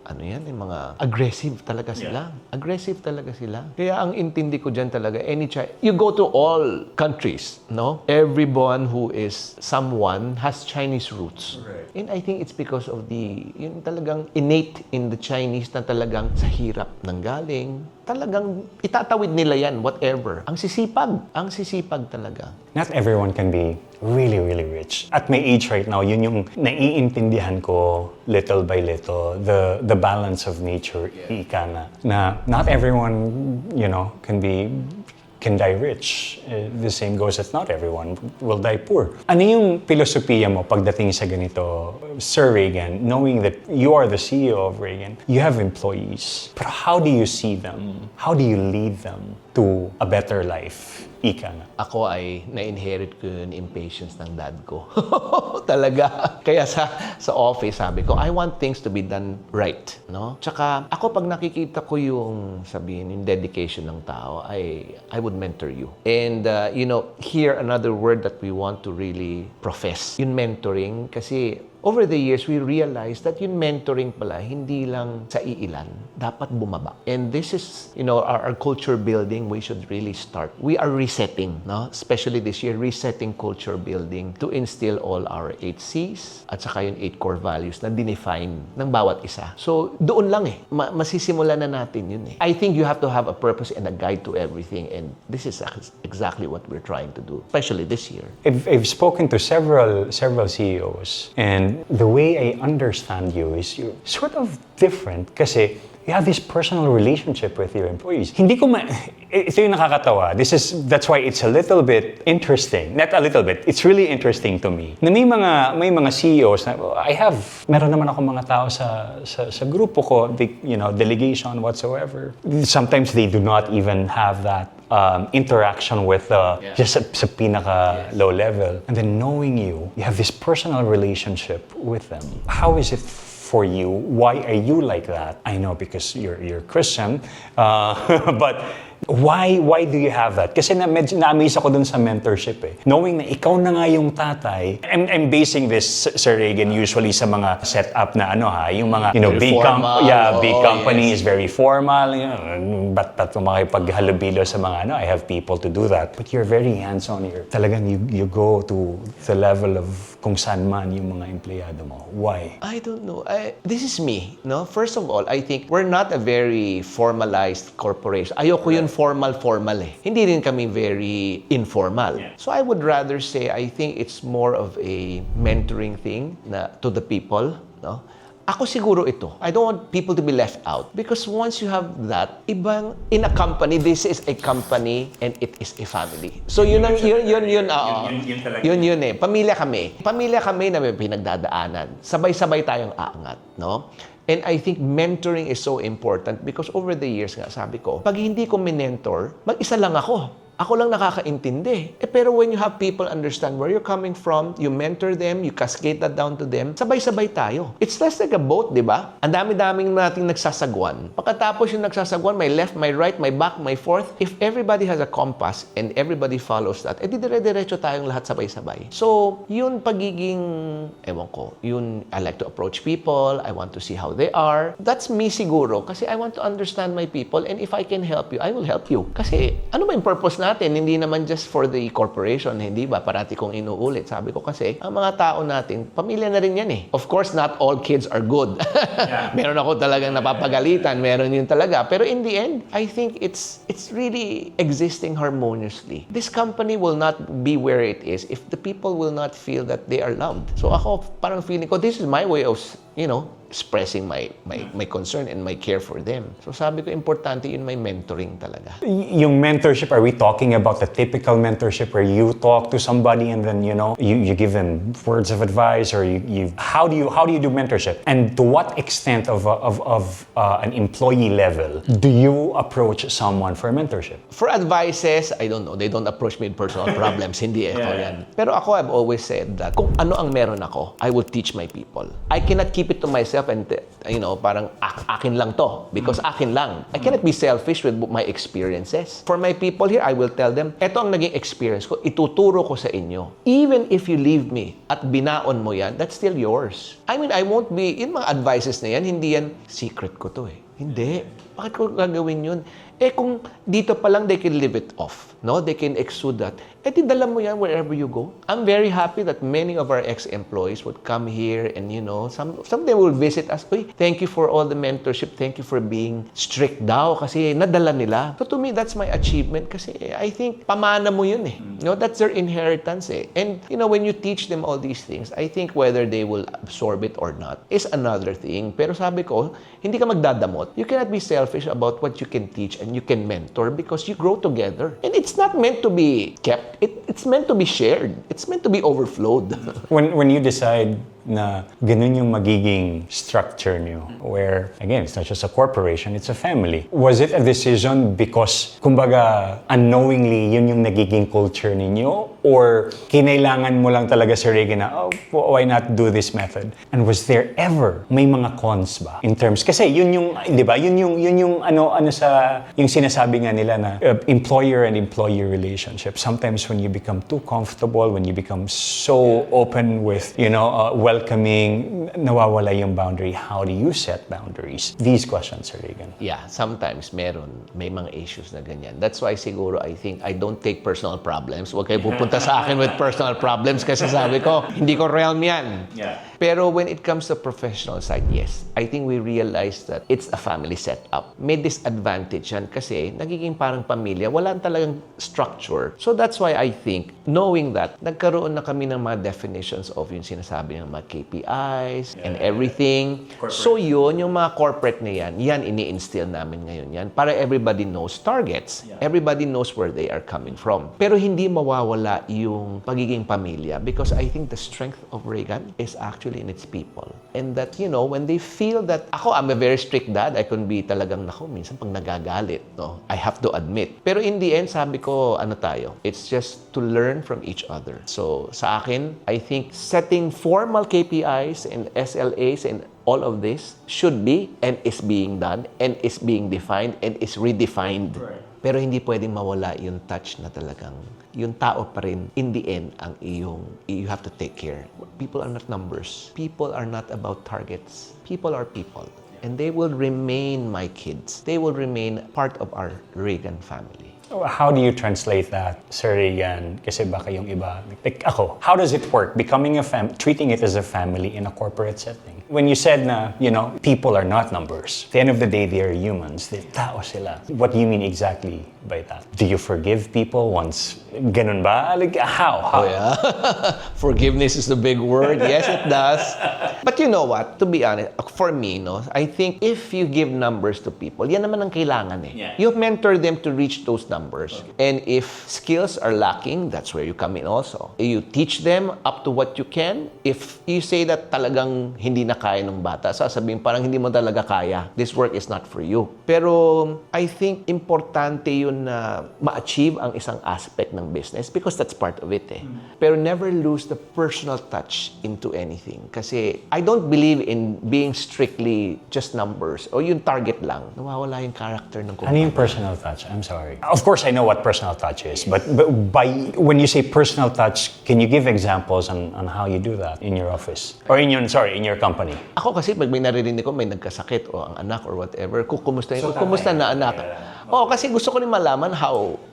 Speaker 2: ano yan, yung mga aggressive talaga sila. Aggressive talaga sila. Kaya ang intindi ko dyan talaga, you go to all countries, no? Everyone who is someone has Chinese roots. Right. And I think it's because of yung talagang innate in the Chinese na talagang sa hirap ng galing, talagang itatawid nila yan, whatever. Ang sisipag talaga.
Speaker 1: Not everyone can be really, really rich. At my age right now, yun yung naiintindihan ko little by little, the balance of nature, ika na not everyone, you know, can die rich. The same goes that not everyone will die poor. Ano yung filosofiya mo pagdating sa ganito, Sir Reagan, knowing that you are the CEO of Reagan, you have employees, but how do you see them? How do you lead them to a better life? Ika nga.
Speaker 2: Ako ay na-inherit ko yung impatience ng dad ko. Talaga. Kaya sa office, sabi ko, I want things to be done right. No? Tsaka, ako pag nakikita ko yung dedication ng tao, I would mentor you. And, you know, here, another word that we want to really profess. Yung mentoring, kasi over the years, we realized that yung mentoring pala, hindi lang sa iilan, dapat bumaba. And this is, you know, our culture building, we should really start. We are resetting, no? Especially this year, resetting culture building to instill all our 8 C's at saka yung 8 core values na dinefine ng bawat isa. So, doon lang masisimulan na natin yun I think you have to have a purpose and a guide to everything, and this is exactly what we're trying to do, especially this year.
Speaker 1: I've spoken to several CEOs, and the way I understand you is you're sort of different kasi you have this personal relationship with your employees. Ito yung nakakatawa. That's why it's a little bit interesting. Not a little bit. It's really interesting to me. Na may mga CEOs na meron naman ako mga tao sa grupo ko, delegation whatsoever. Sometimes they do not even have that interaction with just sa pinaka low level. And then knowing you have this personal relationship with them. How is it for you? Why are you like that? I know because you're Christian, but why do you have that? Kasi medyo na-amaze ako dun sa mentorship Knowing na ikaw na nga yung tatay. I'm basing this, Sir Reagan, usually sa mga setup na yung mga, big companies, very formal. Ba't makipaghalubilo sa mga I have people to do that. But you're very hands-on. Talagang you go to the level of kung saan man yung mga empleyado mo. Why?
Speaker 2: I don't know. This is me. No? First of all, I think we're not a very formalized corporation. Ayoko yun formal Hindi rin kami very informal. Yeah. So I would rather say, I think it's more of a mentoring thing to the people. No? Ako siguro ito. I don't want people to be left out. Because once you have that, in a company, this is a company and it is a family. So yun Pamilya kami na may pinagdadaanan. Sabay-sabay tayong aangat, no? And I think mentoring is so important because over the years sabi ko, pag hindi ko mentor, mag-isa lang ako. Ako lang nakakaintindi. Pero when you have people understand where you're coming from, you mentor them, you cascade that down to them, sabay-sabay tayo. It's less like a boat, di ba? Ang dami-daming nating nagsasagwan. Pagkatapos yung nagsasagwan, may left, may right, may back, may forth. If everybody has a compass and everybody follows that, edi dire-diretso tayong lahat sabay-sabay. So, yun pagiging, ewan ko, yun, I like to approach people, I want to see how they are. That's me siguro, kasi I want to understand my people, and if I can help you, I will help you. Kasi, ano ba yung purpose natin? Hindi naman just for the corporation, hindi ba? Parati kong inuulit. Sabi ko kasi, ang mga tao natin, pamilya na rin yan eh. Of course, not all kids are good. Meron ako talagang napapagalitan, meron yun talaga. Pero in the end, I think it's really existing harmoniously. This company will not be where it is if the people will not feel that they are loved. So ako, parang feeling ko, this is my way of, expressing my concern and my care for them. So sabi ko, importante yun, may mentoring talaga.
Speaker 1: Yung mentorship, are we talking about the typical mentorship where you talk to somebody and then, you give them words of advice, or how do you do mentorship? And to what extent of an employee level do you approach someone for mentorship?
Speaker 2: For advices, I don't know. They don't approach me with personal problems. Hindi ako yan. Pero ako, I've always said that kung ano ang meron ako, I will teach my people. I cannot keep it to myself and, parang akin lang to. Because akin lang. I cannot be selfish with my experiences. For my people here, I will tell them, eto ang naging experience ko, ituturo ko sa inyo. Even if you leave me at binaon mo yan, that's still yours. I mean, I won't be, yung mga advices na yan, hindi yan, secret ko to eh. Hindi. Bakit ko gagawin yun? Kung dito pa lang, they can live it off. No? They can exude that. Di dala mo yan wherever you go. I'm very happy that many of our ex-employees would come here and, some of them will visit us. Uy, thank you for all the mentorship. Thank you for being strict daw kasi nadala nila. So to me, that's my achievement kasi I think pamana mo yun eh. That's their inheritance eh. And, when you teach them all these things, I think whether they will absorb it or not is another thing. Pero sabi ko, hindi ka magdadamot. You cannot be selfish about what you can teach and you can mentor because you grow together. And it's not meant to be kept. It's meant to be shared. It's meant to be overflowed.
Speaker 1: When you decide na ganun yung magiging structure niyo, where, again, it's not just a corporation, it's a family. Was it a decision because, kumbaga, unknowingly, yun yung nagiging culture ninyo? Or kinailangan mo lang talaga, Sir Regan, na, why not do this method? And was there ever, may mga cons ba? In terms, kasi yun yung, di ba, yun yung yung sinasabi nga nila na employer and employee relationship. Sometimes when you become too comfortable, when you become so open with, welcoming, nawawala yung boundary. How do you set boundaries? These questions, Sir Regan.
Speaker 2: Yeah, sometimes may mga issues na ganyan. That's why siguro I think I don't take personal problems. Huwag kayo pupunta sa akin with personal problems kasi sabi ko, hindi ko realm yan.
Speaker 1: Yeah.
Speaker 2: Pero when it comes to professional side, yes. I think we realize that it's a family setup. May disadvantage yan kasi nagiging parang pamilya, wala talagang structure. So that's why I think, knowing that, nagkaroon na kami ng mga definitions of yung sinasabi ng mga KPIs and everything. Corporate. So yun, yung mga corporate na yan ini-instill namin ngayon yan para everybody knows targets. Yeah. Everybody knows where they are coming from. Pero hindi mawawala yung pagiging pamilya because I think the strength of Regan is actually in its people. And that, when they feel that, I'm a very strict dad, I can be talagang, minsan pag nagagalit, no? I have to admit. Pero in the end, sabi ko, tayo? It's just to learn from each other. So, sa akin, I think setting formal KPIs and SLAs and all of this should be and is being done and is being defined and is redefined. Right. Pero hindi pwedeng mawala yung touch na talagang yung tao pa rin, in the end, you have to take care. People are not numbers. People are not about targets. People are people. And they will remain my kids. They will remain part of our Regan family.
Speaker 1: How do you translate that, Sir Regan? Kasi baka yung iba, like ako, how does it work? Becoming treating it as a family in a corporate setting. When you said na, people are not numbers. At the end of the day, they are humans. They're tao sila. What do you mean exactly by that? Do you forgive people once? Ganun ba? Like, how?
Speaker 2: Oh, yeah. Forgiveness is the big word. Yes, it does. But you know what? To be honest, for me, I think if you give numbers to people, yan naman ang kailangan eh. Yeah. You mentor them to reach those numbers. Okay. And if skills are lacking, that's where you come in also. You teach them up to what you can. If you say that talagang hindi na na kaya ng bata, sasabihin parang hindi mo talaga kaya. This work is not for you. Pero I think importante yun na ma-achieve ang isang aspect ng business because that's part of it eh. Pero never lose the personal touch into anything. Kasi I don't believe in being strictly just numbers o yung target lang. Nawawala yung character ng
Speaker 1: Ano
Speaker 2: company.
Speaker 1: yung personal touch? I'm sorry. Of course, I know what personal touch is. But by when you say personal touch, can you give examples on how you do that in your office? Or in your company?
Speaker 2: Ako kasi pag may naririnig ko, may nagkasakit o ang anak or whatever, kumusta yun? Kumusta na anak? Oo, kasi gusto ko rin malaman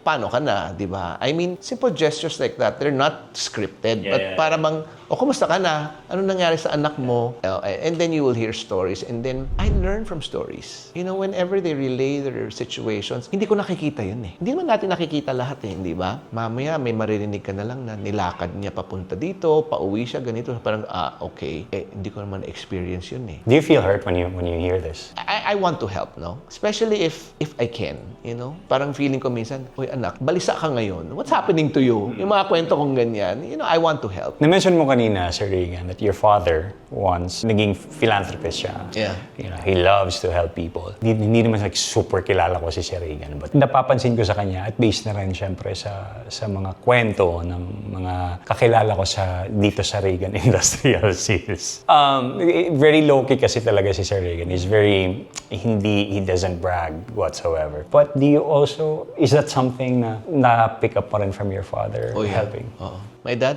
Speaker 2: paano ka na, di ba? I mean, simple gestures like that, they're not scripted. But para bang, kumusta ka na? Ano nangyari sa anak mo? And then you will hear stories. And then, I learn from stories. You know, whenever they relay their situations, hindi ko nakikita yun eh. Hindi naman natin nakikita lahat eh, di ba? Mamaya, may maririnig ka na lang na nilakad niya papunta dito, pauwi siya, ganito. Parang, okay. Hindi ko naman experience yun eh.
Speaker 1: Do you feel hurt when you hear this?
Speaker 2: I want to help, no? Especially if I can, you know? Parang feeling ko minsan, "Hoy anak, balisa ka ngayon. What's happening to you?" Yung mga kwento kong ganyan, you know, I want to help.
Speaker 1: Na-mention mo kanina, Sir Regan, that your father once naging philanthropist siya.
Speaker 2: Yeah.
Speaker 1: You know, he loves to help people. Hindi naman like super kilala ko si Sir Regan. But napapansin ko sa kanya at based na rin syempre sa mga kwento ng mga kakilala ko dito sa Regan Industrial Sales. Very low-key kasi talaga si Sir Regan. He doesn't brag whatsoever. But do you also, is that something na pick up pa rin from your father helping?
Speaker 2: Oo. My dad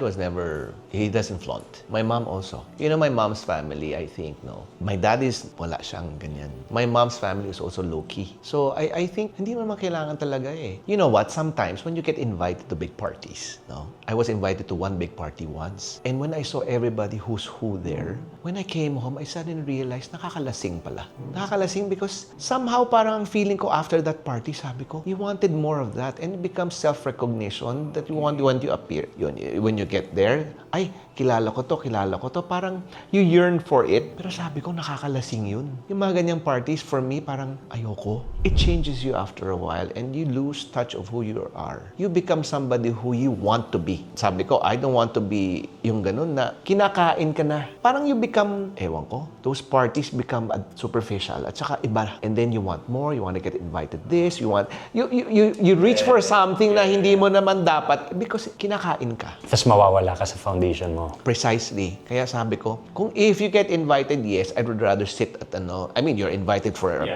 Speaker 2: he doesn't flaunt. My mom also. You know, my mom's family, I think, no? My dad wala siyang ganyan. My mom's family is also low-key. So, I think, hindi naman kailangan talaga eh. You know what? Sometimes, when you get invited to big parties, no? I was invited to one big party once. And when I saw everybody who's who there, when I came home, I suddenly realized, nakakalasing pala. Nakakalasing because somehow parang ang feeling ko after that party, sabi ko, you wanted more of that. And it becomes self-recognition that you want when you appear. When you get there, ay, kilala ko to. Parang you yearn for it. Pero sabi ko, nakakalasing yun. Yung mga ganyang parties, for me, parang ayoko. It changes you after a while and you lose touch of who you are. You become somebody who you want to be. Sabi ko, I don't want to be yung ganun na kinakain ka na. Parang you become, ewan ko, those parties become superficial at saka iba. And then you want more, you want to get invited this, you reach for something na hindi mo naman dapat because kinakain ka.
Speaker 1: Tapos mawawala ka sa foundation mo.
Speaker 2: Precisely. Kaya sabi ko, if you get invited, yes, I would rather sit at I mean, you're invited for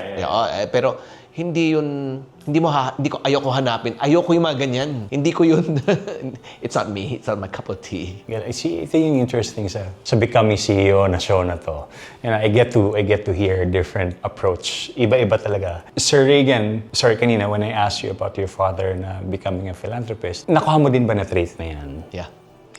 Speaker 2: pero ayoko hanapin. Ayoko yung mga ganyan. Hindi ko yun. It's not me. It's not my cup of tea.
Speaker 1: I see, ito yung interesting sa becoming CEO na show na to. You know, I get to hear a different approach. Iba-iba talaga. Sir Regan, sorry kanina when I asked you about your father na becoming a philanthropist, nakuha mo din ba na trait na yan?
Speaker 2: Yeah.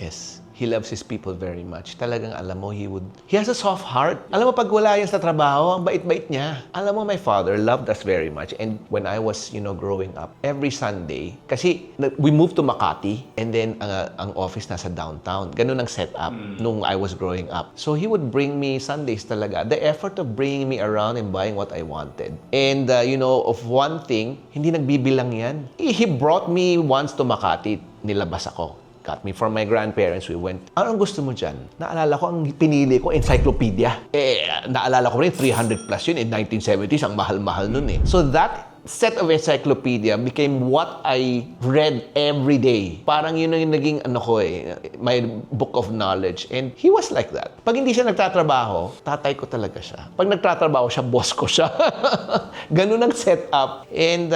Speaker 2: Yes. He loves his people very much. Talagang alam mo, he has a soft heart. Alam mo, pag wala yan sa trabaho, ang bait-bait niya. Alam mo, my father loved us very much. And when I was, growing up, every Sunday, kasi we moved to Makati, and then ang office nasa downtown. Ganun ang setup nung I was growing up. So he would bring me Sundays talaga. The effort of bringing me around and buying what I wanted. And, of one thing, hindi nagbibilang yan. He brought me once to Makati. Nilabas ako. Got me from my grandparents. We went, anong gusto mo dyan? Naalala ko, ang pinili ko, encyclopedia. Naalala ko rin, 300 plus yun. In 1970s, ang mahal-mahal nun eh. So that set of encyclopedia became what I read every day. Parang yun ang naging, my book of knowledge. And he was like that. Pag hindi siya nagtatrabaho, tatay ko talaga siya. Pag nagtatrabaho siya, boss ko siya. Ganun ang setup. And,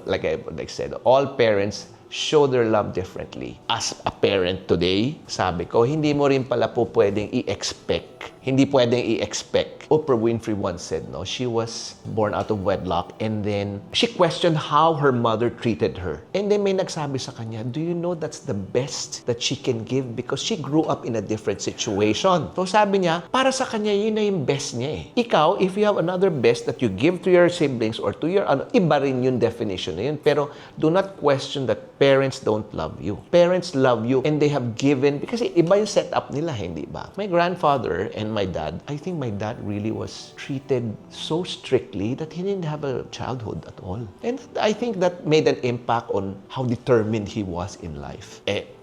Speaker 2: like I said, all parents show their love differently. As a parent today, sabi ko, hindi mo rin pala po pwedeng i-expect. Hindi pwedeng i-expect. Oprah Winfrey once said, she was born out of wedlock and then she questioned how her mother treated her. And then may nagsabi sa kanya, do you know that's the best that she can give because she grew up in a different situation. So sabi niya, para sa kanya, yun na yung best niya eh. Ikaw, if you have another best that you give to your siblings or to your, iba rin yung definition na yun. Pero do not question that parents don't love you. Parents love you and they have given, because iba yung setup nila, hindi ba? My grandfather and my dad, I think my dad really was treated so strictly that he didn't have a childhood at all. And I think that made an impact on how determined he was in life.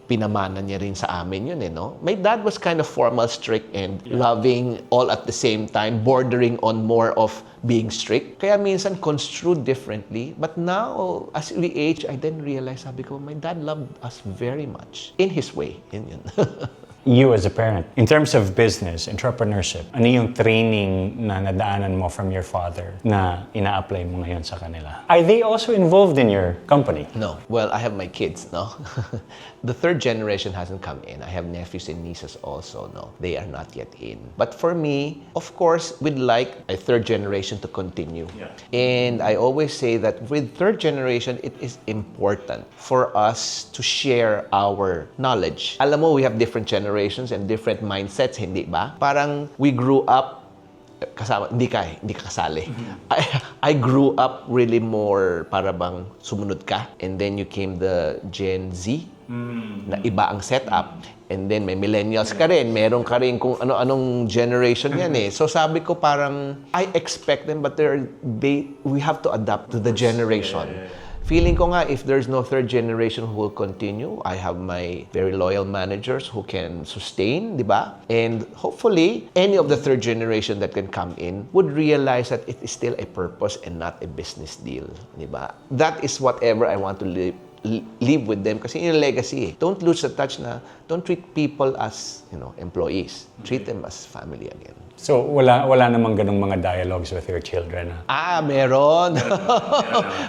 Speaker 2: pinamana niya rin sa amin yun, no? My dad was kind of formal, strict, and loving all at the same time, bordering on more of being strict. Kaya minsan construed differently. But now, as we age, I then realize, sabi ko, my dad loved us very much. In his way. Yun.
Speaker 1: You as a parent, in terms of business, entrepreneurship, ano yung training na nadaanan mo from your father na ina-apply mo ngayon sa kanila? Are they also involved in your company?
Speaker 2: No. Well, I have my kids, no? The third generation hasn't come in. I have nephews and nieces also, no? They are not yet in. But for me, of course, we'd like a third generation to continue.
Speaker 3: Yeah.
Speaker 2: And I always say that with third generation, it is important for us to share our knowledge. Alam mo, we have different generations and different mindsets, hindi ba? Parang we grew up kasama, hindi ka kasali. I grew up really more para bang sumunod ka. And then you came the Gen Z, na iba ang setup. And then may millennials ka rin. Meron ka rin kung ano-anong generation yan eh. So sabi ko parang, I expect them, but we have to adapt to the generation. Feeling ko nga, if there's no third generation who will continue, I have my very loyal managers who can sustain, di ba? And hopefully, any of the third generation that can come in would realize that it is still a purpose and not a business deal, di ba? That is whatever I want to live with them kasi yung legacy eh. Don't lose the touch na, don't treat people as, employees. Treat them as family again.
Speaker 1: So, wala namang ganung mga dialogues with your children?
Speaker 2: Meron.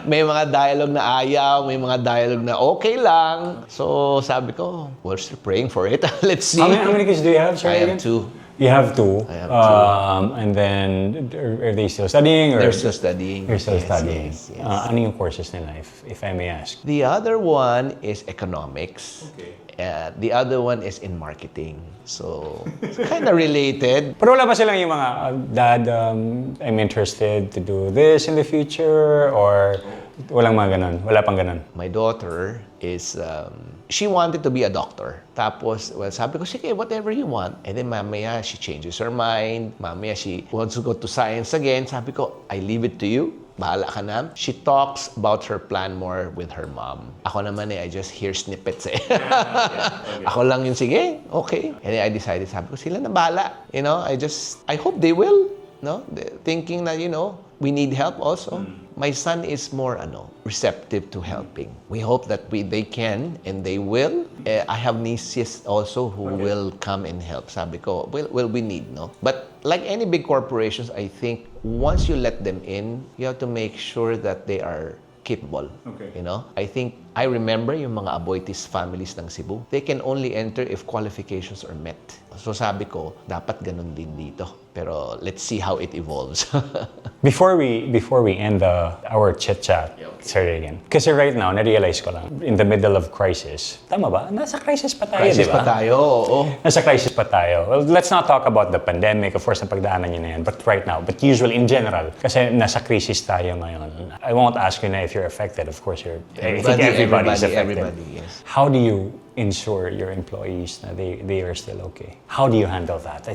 Speaker 2: May mga dialogue na ayaw, may mga dialogue na okay lang. So, sabi ko, we're still praying for it. Let's see.
Speaker 1: How many kids do you have, sir?
Speaker 2: I have
Speaker 1: again?
Speaker 2: 2.
Speaker 1: You have 2?
Speaker 2: I have 2.
Speaker 1: And then, are they still studying? Or?
Speaker 2: They're still studying.
Speaker 1: You're still
Speaker 2: Yes,
Speaker 1: studying.
Speaker 2: yes, yes.
Speaker 1: Ano yung courses nila, if I may ask?
Speaker 2: The other one is economics.
Speaker 3: Okay.
Speaker 2: The other one is in marketing. So, it's kind of related.
Speaker 1: Pero wala ba silang yung mga, Dad, I'm interested to do this in the future? Or walang mga ganun? Wala pang ganun?
Speaker 2: My daughter is, she wanted to be a doctor. Tapos, well, sabi ko, sige, whatever you want. And then mamaya, she changes her mind. Mamaya, she wants to go to science again. Sabi ko, I leave it to you. Bahala ka na. She talks about her plan more with her mom. Ako naman I just hear snippets eh. Ako lang yung sige, okay. And then I decided, sabi ko, sila na bahala. I hope they will. No? Thinking na, we need help also. My son is more receptive to helping. We hope that they can and they will. I have nieces also who will come and help. Sabi ko, well, we need, no? But like any big corporations, I think once you let them in, you have to make sure that they are capable.
Speaker 3: Okay.
Speaker 2: I remember yung mga Aboitiz families ng Cebu. They can only enter if qualifications are met. So sabi ko, dapat ganun din dito. Pero let's see how it evolves.
Speaker 1: Before we end our chit-chat, sorry again. Kasi right now, na-realize ko lang, in the middle of crisis, tama ba? Nasa crisis pa tayo,
Speaker 2: Crisis
Speaker 1: di ba?
Speaker 2: pa tayo, oo.
Speaker 1: Nasa crisis pa tayo. Well, let's not talk about the pandemic. Of course, napagdaanan niyo na yan. But right now, but usually in general, kasi nasa crisis tayo ngayon. I won't ask you na if you're affected. Of course, I think everybody's affected.
Speaker 2: Everybody, yes.
Speaker 1: How do you ensure your employees that they are still okay? How do you handle that?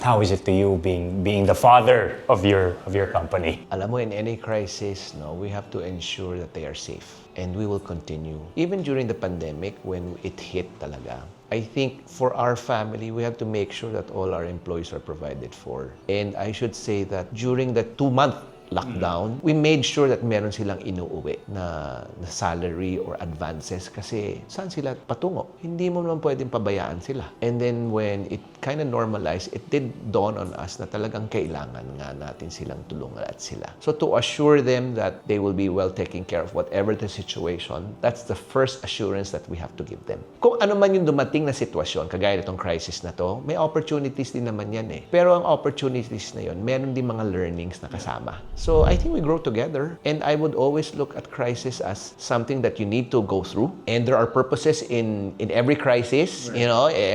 Speaker 1: How is it to you being the father of your company?
Speaker 2: Alam mo, in any crisis, we have to ensure that they are safe. And we will continue. Even during the pandemic, when it hit talaga, I think for our family, we have to make sure that all our employees are provided for. And I should say that during the 2-month lockdown, we made sure that meron silang inuuwi na salary or advances kasi saan sila patungo? Hindi mo naman pwedeng pabayaan sila. And then when it kind of normalized, it did dawn on us na talagang kailangan nga natin silang tulungan at sila. So to assure them that they will be well taken care of whatever the situation, that's the first assurance that we have to give them. Kung ano man yung dumating na sitwasyon, kagaya nitong crisis na to, may opportunities din naman yan eh. Pero ang opportunities na yon, meron din mga learnings na kasama. So I think we grow together, and I would always look at crisis as something that you need to go through. And there are purposes in every crisis. Right.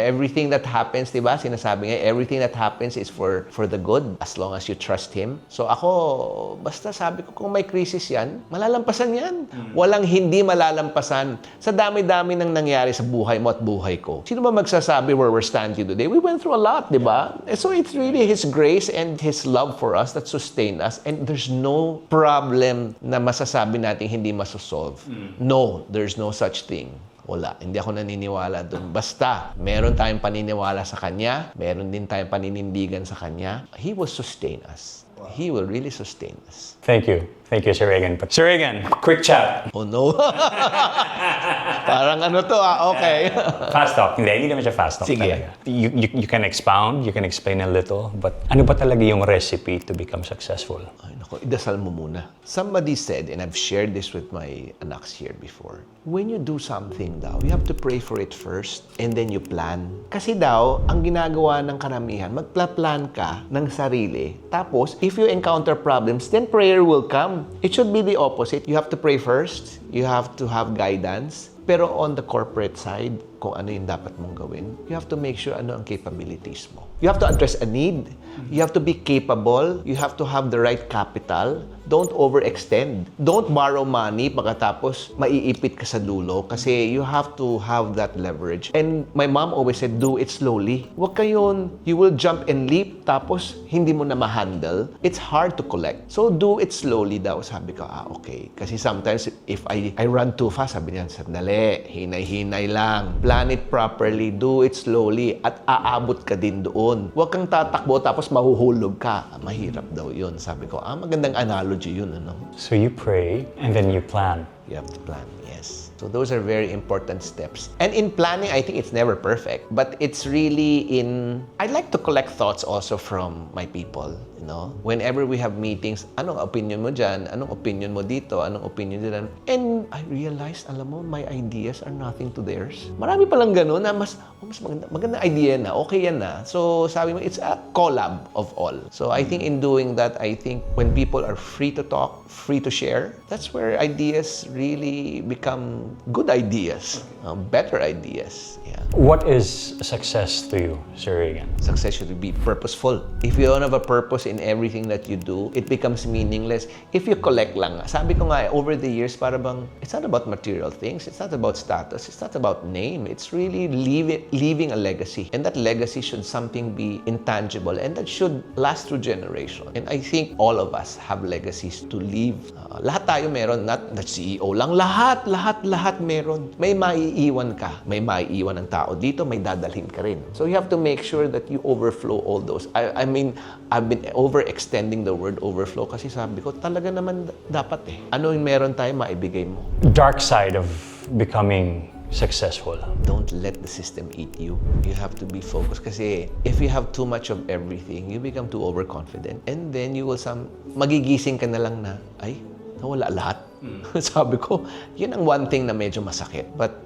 Speaker 2: Everything that happens, diba? Sinasabi nga, everything that happens is for the good as long as you trust Him. So ako, basta sabi ko, kung may crisis yan, malalampasan yan. Walang hindi malalampasan. Sa dami-dami ng nangyari sa buhay mo at buhay ko. Sino ba magsasabi where we're standing today? We went through a lot, diba? So it's really His grace and His love for us that sustain us. And there's no problem na masasabi natin hindi masosolve. No, there's no such thing. Wala. Hindi ako naniniwala doon. Basta, meron tayong paniniwala sa Kanya, meron din tayong paninindigan sa Kanya, He will sustain us. He will really sustain us.
Speaker 1: Thank you. Thank you, Sir Regan. Sir Regan, quick chat.
Speaker 2: Oh no. Parang ano to okay.
Speaker 1: Fast talk. Hindi naman siya fast talk
Speaker 2: Sige.
Speaker 1: talaga. You can expound, you can explain a little, but ano ba talaga yung recipe to become successful?
Speaker 2: Ay, naku, idasal mo muna. Somebody said, and I've shared this with my anak here before, when you do something daw, you have to pray for it first and then you plan. Kasi daw, ang ginagawa ng karamihan, magpla-plan ka ng sarili. Tapos, if you encounter problems, then prayer will come. It should be the opposite. You have to pray first. You have to have guidance. Pero on the corporate side, kung ano yung dapat mong gawin, you have to make sure ano ang capabilities mo. You have to address a need. You have to be capable. You have to have the right capital. Don't overextend. Don't borrow money pagkatapos maiipit ka sa dulo kasi you have to have that leverage. And my mom always said, do it slowly. Huwag kayon, you will jump and leap tapos hindi mo na ma-handle. It's hard to collect. So do it slowly daw. Sabi ko, okay. Kasi sometimes if I run too fast, sabi niya, sandali, hinay-hinay lang. Plan it properly, do it slowly, at aabot ka din doon. Huwag kang tatakbo tapos mahuhulog ka. Mahirap daw yun. Sabi ko, magandang analogy yun, ano?
Speaker 1: So you pray and then you plan.
Speaker 2: You have to plan, yes. So those are very important steps. And in planning, I think it's never perfect, but it's really I like to collect thoughts also from my people, you know? Whenever we have meetings, anong opinion mo dyan? Anong opinion mo dito? Anong opinion dyan? And I realized, alam mo, my ideas are nothing to theirs. Marami palang ganun na mas maganda idea na, okay yan na. So sabi mo, it's a collab of all. So I think in doing that, I think when people are free to talk, free to share, that's where ideas really become good ideas, better ideas. Yeah.
Speaker 1: What is success to you, Sir Regan?
Speaker 2: Success should be purposeful. If you don't have a purpose in everything that you do, it becomes meaningless. If you collect lang, sabi ko nga, over the years, para bang, it's not about material things, it's not about status, it's not about name, it's really leaving a legacy. And that legacy should something be intangible, and that should last through generation. And I think all of us have legacies to leave. Lahat tayo meron, not the CEO lang, lahat meron. May maiiwan ka, may maiiwan ng tao dito, may dadalhin ka rin. So you have to make sure that you overflow all those. I mean, I've been overextending the word overflow kasi sabi ko, talaga naman dapat eh. Ano yung meron tayo, maibigay mo.
Speaker 1: Dark side of becoming successful.
Speaker 2: Don't let the system eat you. You have to be focused kasi if you have too much of everything, you become too overconfident. And then you will magigising ka na lang na, ay, nawala lahat. Sabi ko, yun ang one thing na medyo masakit. But,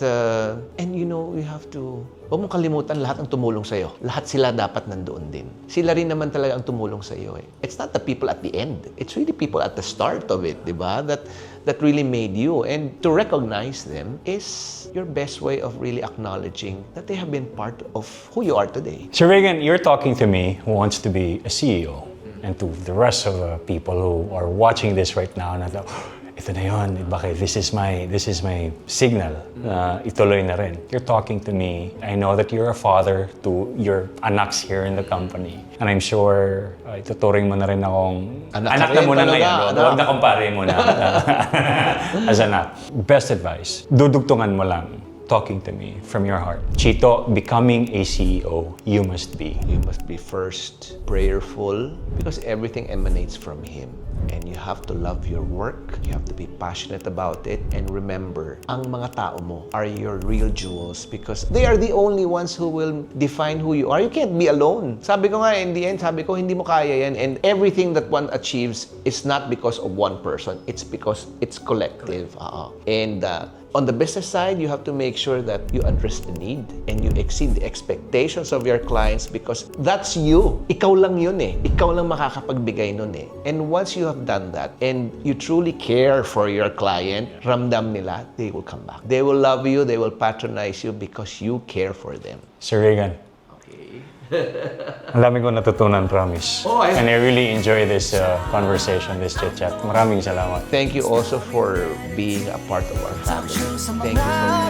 Speaker 2: and you know, you have to, huwag mong kalimutan lahat ang tumulong sa'yo. Lahat sila dapat nandoon din. Sila rin naman talaga ang tumulong sa'yo eh. It's not the people at the end. It's really people at the start of it, di ba? That really made you. And to recognize them is your best way of really acknowledging that they have been part of who you are today.
Speaker 1: Sir Regan, you're talking to me who wants to be a CEO and to the rest of the people who are watching this right now na ito na yun, bakit? This is my signal. Ituloy na rin. You're talking to me. I know that you're a father to your anaks here in the company. And I'm sure, ituturing mo na rin akong... Anak na muna ngayon. Huwag na kumpare mo na. As anak. Best advice, dudugtungan mo lang. Talking to me from your heart. Chito, becoming a CEO, you must be.
Speaker 2: You must be first prayerful because everything emanates from Him. And you have to love your work. You have to be passionate about it. And remember, ang mga tao mo are your real jewels because they are the only ones who will define who you are. You can't be alone. Sabi ko nga, in the end, sabi ko, hindi mo kaya yan. And everything that one achieves is not because of one person. It's because it's collective. And on the business side, you have to make sure that you address the need and you exceed the expectations of your clients because that's you. Ikaw lang yun eh. Ikaw lang makakapagbigay nun eh. And once you have done that and you truly care for your client, ramdam nila, they will come back. They will love you, they will patronize you because you care for them.
Speaker 1: Sir Regan. Ang dami ko natutunan, promise. And I really enjoy this conversation, this chit-chat. Maraming salamat.
Speaker 2: Thank you also for being a part of our family. Thank you so much.